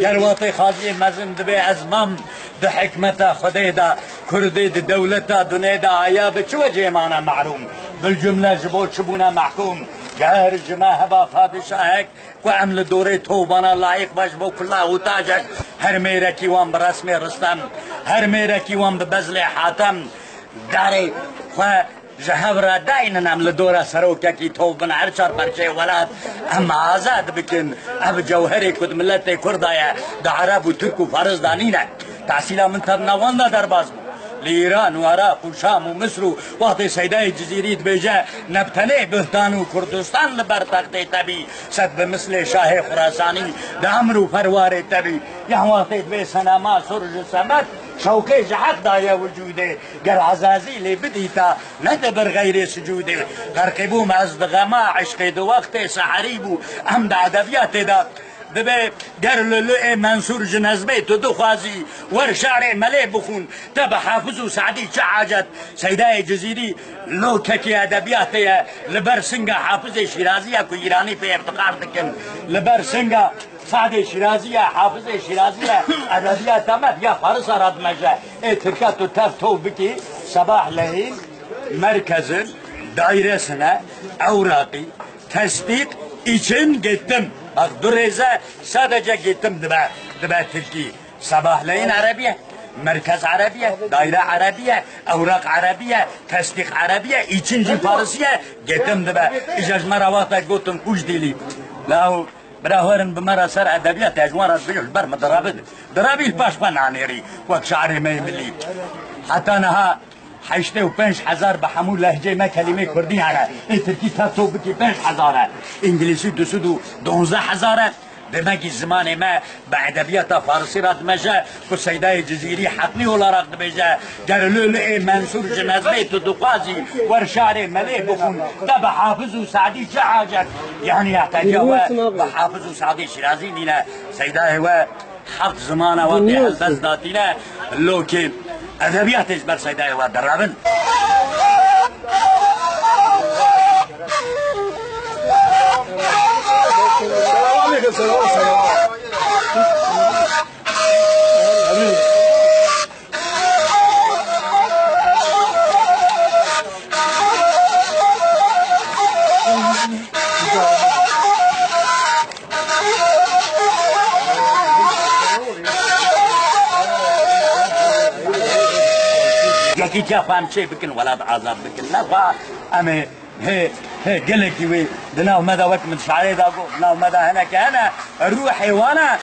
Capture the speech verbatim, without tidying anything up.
Ger watê Xaziyê Mezin dibê ez mam di hikmeta Xwedê de, Kurdê di dewleta dunê de aya bi çi wecê mane mehrûm? Bilcumle ji bo çi bûne mehkûm? Ger ji me heba padişahek ku em li dorê tovbana layiq be ji bo kula û tajek, her mêrekî wan bi resmê Ristem, her mêrekî wan bi bezlê Hatem, darê xwe ji hev re daynin, em li dora serokekî tov bin, her çar perçeyê welat em azad bikin. Ev cewherê ku di miletê Kurda ye, di Ereb û Tirk û Faris de nîne. Tehsîla min tevna wan de derbas bû. Li Îran û Iraq û Şam û Misir û wextê Seydayê Cizîrî dibêje, ne bi tenê Buhtan û Kurdistan li ber textê te bî, sed bi mislê Şahê Xurasanî di emr û ferwarê te bî. Yan wextê dibê senema sur ji semed, şewqê ji heq daye wicûdê. Ger Ezazîlê bidîta, ne dibir xeyrê sicûdê. Xerqî bûm ez di xema eşqê di wextê seherî bû. Em di edebiyatê de dibe ger Luluê Mensûr ji nezmê tu dixwazî, wer şarê melê bixûn. Te bi Hafiz û Sadî çi hacet? Seydayê Cizîrî lokekî edebiyatê ye. Li ber singa Hafizê Şîrazî ye ku Îranî pê îftixar dikin. Li ber singa Sadê Şîrazî ye, Hafizê Şîrazî ye, edebiyata me ya Farisa re dimeje. Ê Tirka tu tev tov bikî, Sebahleyîn, Merkezin, Dairesine, Ewraqî, Tesdîq, için, Gittim. Bak, du rêze sadece Gittim dibe, dibe Tirkî. Sebahleyîn Erebî ye, Merkez Erebî ye, Daire Erebî ye, Ewraq Erebî ye, Tesdîq Erebî ye, için jî Farisî ye, Gittim dibe. Îja ji me re wextek gotin kuş dîlî. Law Bira werin bi me re ser edebiyat, ez wan re dibêjim, ji ber min dirabin. Dirabî li paş xwe nanêrî, wek şairê me yê milî. Heta niha heştê û pênc hezar bi hemû lehceyê me kelîmê kurdî hene. Ê tirkî tev tov bikî pênc hezar e. Îngilîsî du sed û donzdeh hezar e. Demekî zimanê me bi edebiyata farisî re dimeje, ku Seydayê Cizîrî heqlî olarak dibêje, ger Lûlûê Mensûr ji nezmê tu dixwazî, wer şarê melê bixûn, te bi Hafiz û Sadî çi hacet? Yanî, ehtiyaca we bi Hafiz û Sadî Şîrazî nîne. Seydayê we heft zimana we pê helbest datîne, lokê edebiyatê ji ber Seydayê we direbin. Selam aleyküm, selam, selam. Yekîtiya xwe em çê bikin, welat azad bikin. Ne xwe em ê Hê, hê, gelekî wê di nav me de, wek min şarê da got, di nav me de hineke hene, ruhê wan e,